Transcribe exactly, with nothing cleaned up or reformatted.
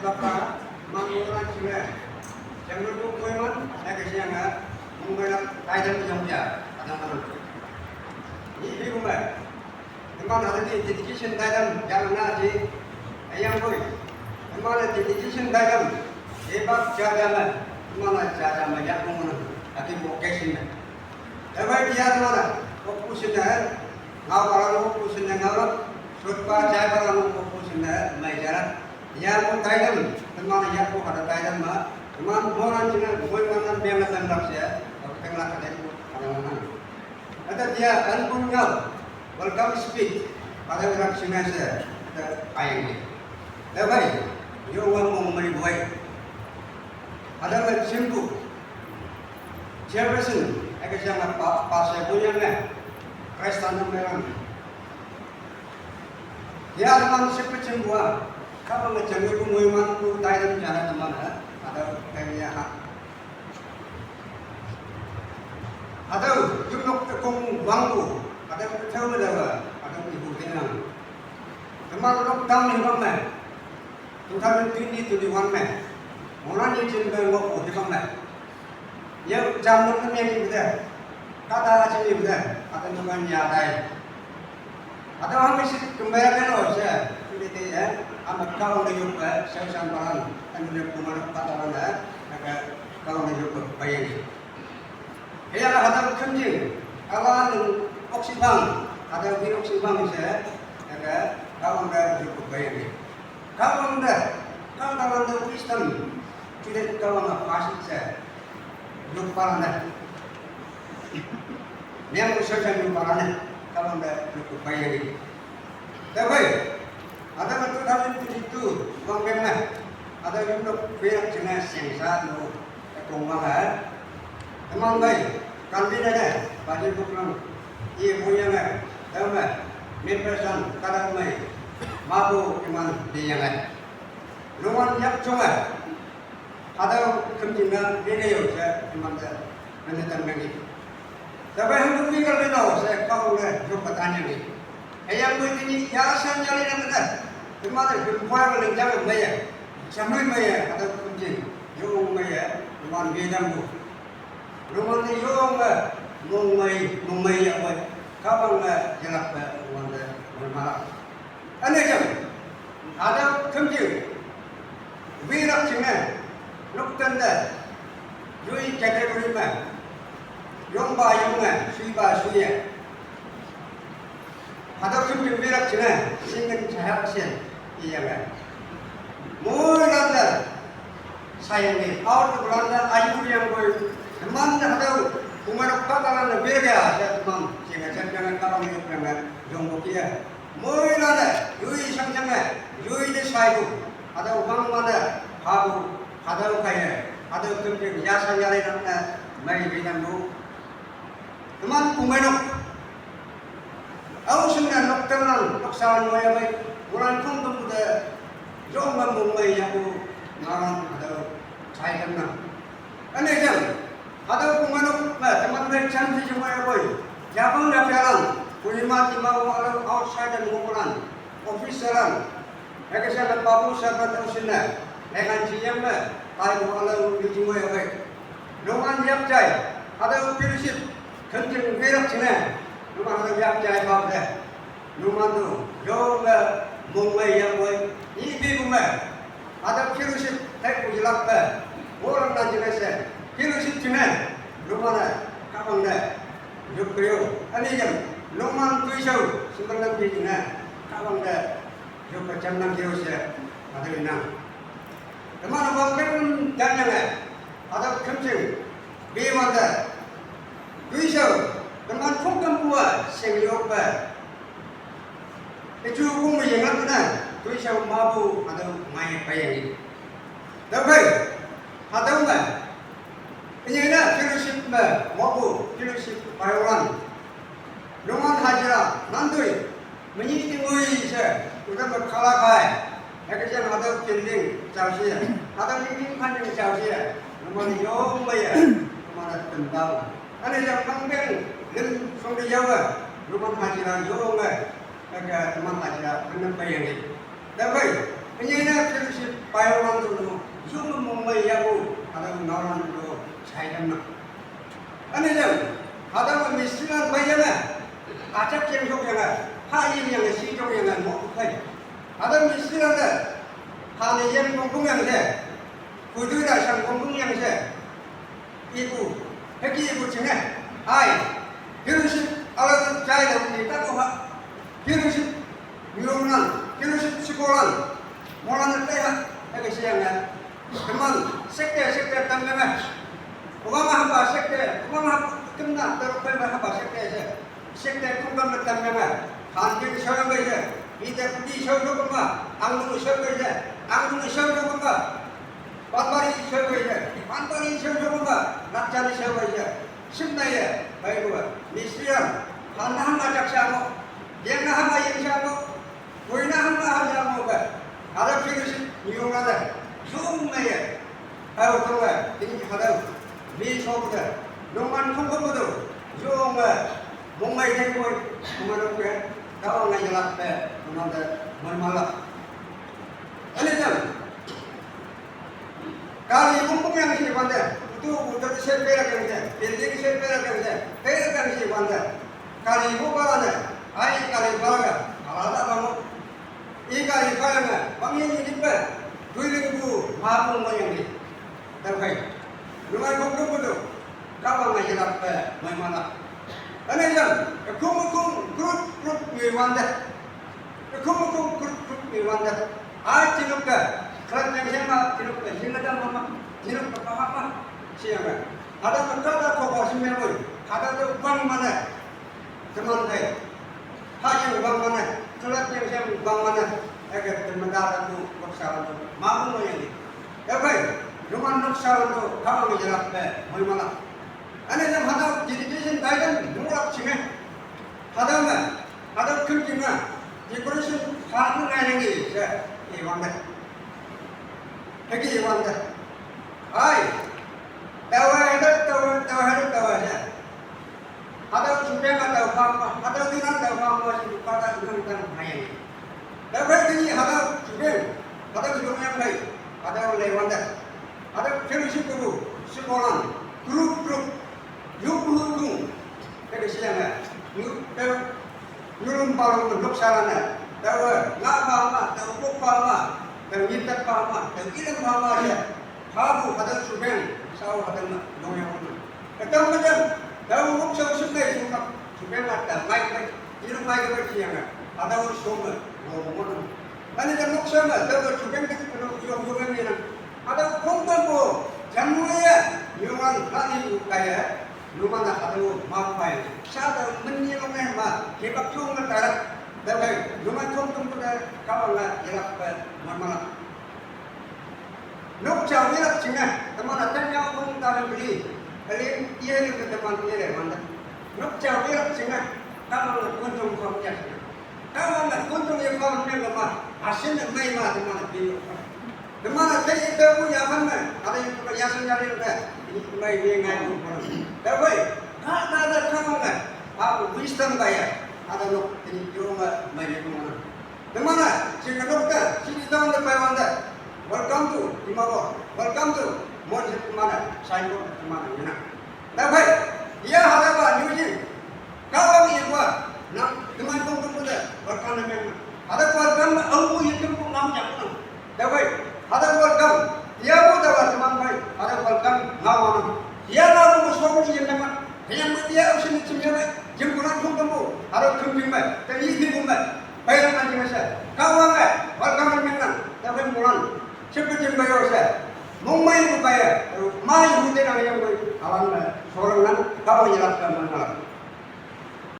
Bapa, mang orang cina. Jangan lupa koiman, ada kesiangan. Mungkin ada yang dia, ada mana. Ini di rumah. Teman ada di dedication dalam jalan nanti. Ayam boy. Teman ada dedication dalam. Ebak jalan. Teman ada jalan banyak pun. Tapi vocation. Ebai dia mana? Kopu senda. Ngau orang kopu senda ngau. Sutpa jai orang kopu senda. Mai jalan. Yang pun dalam. Teman yang pun ada dalam ma. Teman orang cina. Boy mana biang datang rak sia. Tengah ada. Ada mana? Ada dia anpun ngau. Welcome speech. Pada orang Cina saya. Ada ayam ni. Dah baik. Yo orang mau mai buai. Ada mai simpu. Chairperson, eka siang apa pasal punya ni. Kristen merang. Dia teman siapa cembua. Kamu macam itu muiman tu dalam jalan teman. Ada kaya hak. Ada yunok tekong bangku, ada kecil ada, ada ibu tenang. Teman lockdown ni bang meh. Two thousand twenty, twenty-one meh. Orang ni cin bang ngok oh bang meh. Ya jamun ni ni betul. Kata cin ni betul. Ada teman ya dai. Ada orang mesti kembali lo saya. Ini ya. Amat kau dah yuk saya sambaran. Anu dia pemanak kata orang dah. Maka kau dah yuk bayar ni. Kaya ada kemjing, kawan oksibang, ada bin oksibang saya, ada kawan dah cukup baik ni. Kawan dah, kawan dah wisdom, tidak kawan dah fashion saya, lupa dah. Yang usah saya lupa dah, kawan dah cukup baik ni. Tapi ada betul dalam itu, bang pernah, ada juga pihak jenis yang satu, kekurangan. Teman bai, kandin ada, baju buklang. Iya punya ngai, dama, min persan, kadang mai. Mabu iman di yang ngai. Luan yak chunga. Ada kemjinga, dia yo sa iman da. Nanti tang lagi. Tapi hang tu pikir dia tahu, saya kau le, jumpa tanya ni. Ayam tu ini ya san jali nak kata. Cuma tu jumpa orang jang maya. Samai maya, ada kemjing. Yung maya, luan bidang bu. Rumah ni yung, eh, mung mai, mung mai ya wai. Kabang, eh, jelak, eh, rumah, eh, rumah malam. Ane jam. Ada kemjing. Wirak cina. Luktan da. Yui category ma. Yung ba yung, eh, sui ba sui, eh. Hadap sum jung birak china, singen chahak sian, iya kan. Mui landa, sayang ni, aur tu landa, ayu yang boy, teman dah hadau, kumar apa kalan birak ya, saya teman, sehingga saya jangan kawan ni, jangan jongkok iya. Mui landa, yui sang jangan, yui ni sayu, hadau bang mana, habu, hadau kaya, hadau kemjeng, ya sang yari nanda, mai binang bu. Teman kumai nok. Au sing na nok tang nang, nok sa nang ya bai. Mulan kong tum de. Jong ma mung mai ya bu. Ngaran ada sai kan nang. Ane jang. Ada kumai nok, ma teman bai chan si jong ya bai. Jabang da pialang. Kuni ma ti ma wa outside dan mulan. Office lan. Eke sa na babu sa na tau sina. Eke an si yang ma. Tai mulan di jong ya bai. Nungan yak jai, ada fellowship, kenting berak sini. Nungan ada yak jai bab deh. Nungan tu, yo me, mung me yak boy, ni bi bu me. Ada fellowship, tek ku jelak be. Orang na jenis se, fellowship sini. Nungan na, kabang deh. Yuk kriyo, ani jam, nungan tu isau, sembilan bi sini. Kabang deh. Yuk kacang nang kriyo se, ada inang. Teman abang kan dan yang eh. Ada kencing. Bi mata. Tuisau. Teman kong kan buat. Sing yok ba. Itu kong yang apa na. Tuisau mabu ada mai payang ni. Dabai. Ada ma. Ini na fellowship ma. Mabu. Fellowship payoran. Nungan hajira. Nandui. Menyi tingui se, udah berkala kai. Heke jang ada kending chao sia. Ada kending panding chao sia. Nama ni yong ba ya. Nama na tembang. Ada yang pangbeng, lem song de yawa. Nama hajira yong ba. Heke nama hajira, mana ba yang ni. Dabai, ini na fellowship Kayo nang tu, yung mong mai yabu, ada ngawan tu, saya kan. Ani jam, ada mistri nang mai jana, acak yang sok yang, ha ini yang si jong yang mau kai. Ada mistri nang ada, ha ni yang kongkong yang se, kudu da sang kongkong yang se. Ibu, heki ibu chinge. Ai, hirusit ala jai da ni ta ko ha. Hirusit nyurung nan, hirusit sikolan. Molan te ha, heki siang ya. Teman, sekte, sekte tam ya. Obama hamba sekte, obama hamba kemna, terus hamba sekte se. Sekte kungkam betam ya ma. Hanjin shoyong bai je. Ite pudi shoyong kemba. Angdung shoyong bai je. Angdung shoyong kemba. Panbari shoyong bai je. Panbari shoyong kemba. Lakjani shoyong bai je. Simna ye. Bai gua. Mistrian. Hanaham ajak siamo. Yang naham ayeng siamo. Koina hama hama mo ba. Ada virus nyung ada. Jung na ya. Hau to ba. Ini hada. Mi sok da. Nungman kong kong do. Jung ba. Mong mai dai boy. Kuma do ke. Kau ngai jalak pe. Kuma da. Mai malak. Ani jam. Kali kumpung yang si wanda. Utu utu se pera kan se. Building se pera kan se. Pera kan si wanda. Kali mo ba na, ai kali ba ga, ala da ba mo. I kali ba ga, bang ini di ba, dui ling bu, ma bu mo yang ni. Tang kai. Lu mai kong kong bu tu, ka ba ngai jalak ba, mai mana. Ane jam, kong kong, group, group ni wanda. Kong kong, group, group ni wanda. Ai tinuk ka, kran yang siapa, tinuk ka, hinga da mama, tinuk ka papa, siapa. Ada ka da ko ko si me mo, ada tu bang mana. Teman hai. Ha yang bang mana? Kelat yang siang bang mana? Ege teman dalam tu, baksaran tu. Mamu yang ni. Ya kai, rumah baksaran tu, kamu menjelak be, mai mana? Ane jam hada dedication guidance mulak chinge. Hada ma, hada kemjinga. Decoration hada ngai ngai se. Iwan de. Hegi iwan de. Ai. Tawa hada, tawa, tawa hada, tawa hada. Hada chubeng hada pama, hada dinan hada pama si pada inang tang hayang. Dapat ini hada chubeng, hada chubeng yang baik, hada lewanda, hada fellowship kubu, sekolah, grup grup, yuk yuk yuk, kada siang ya, yuk yuk yulum palu menuk sarana, tawa ngapa ma, tawa kok pama, tawa nyitak pama, tawa ilang pama ya. Habu hada chubeng, sao hada na, nong yang mana. Kadang macam, tahu ngok sao sungai sungkap, chubeng ada, mai mai, ilu mai ke bersiang, ada soma, ngomong mana. Mana jam ngok sama, tahu chubeng kan, kalau yong yong ni na. Ada kongkong ko, jam mulia, yongan tadi kaya, yongan ada mau pai. Sada menilong eh ma, kebak chung tarak, dabai, yongan kongkong ko da, kawan la, irak pe, mana mana. Nukcha wilak chinga, teman atan yang pun tahan beli. Kali iya ni ke teman iya le manda. Nukcha wilak chinga, kamu nak kuntung kau punya. Kamu nak kuntung ya kau punya ke mah. Asin nak mai mah teman nak beli. Teman nak saya itu pun ya mana. Ada yang tukar yasin nyari ke. Ini mai dia ngai pun pun. Tapi, kau tak ada kamu kan. Aku wisdom kaya. Ada nuk ini jurung mai dia pun mana. Demana, sini dokter, sini down the pay wanda. Welcome to Dimapur. Welcome to Monsi demana, sign board demana, you know. Dabai, iya hada ba, nyuji. Kawang iya gua, na, demai kong kong kuda, welcome na meng. Hada welcome na, au iya kong kong ngam jak na. Dabai, hada welcome, iya bu dawa teman bai, hada welcome, ngawana. Iya na bu musong iya nama. Kaya mo dia usin ni chimya ba, jim kuran kong kong bu, hada kong kong ba, tadi di kong ba. Pailang anjing asa. Kawang eh, welcome menang. Tapi mulan. Cepat jembayo asa. Mong mai ko paya. Mai hute nang yang mai. Awan eh, sorang nang. Kawang nyelap kan menang.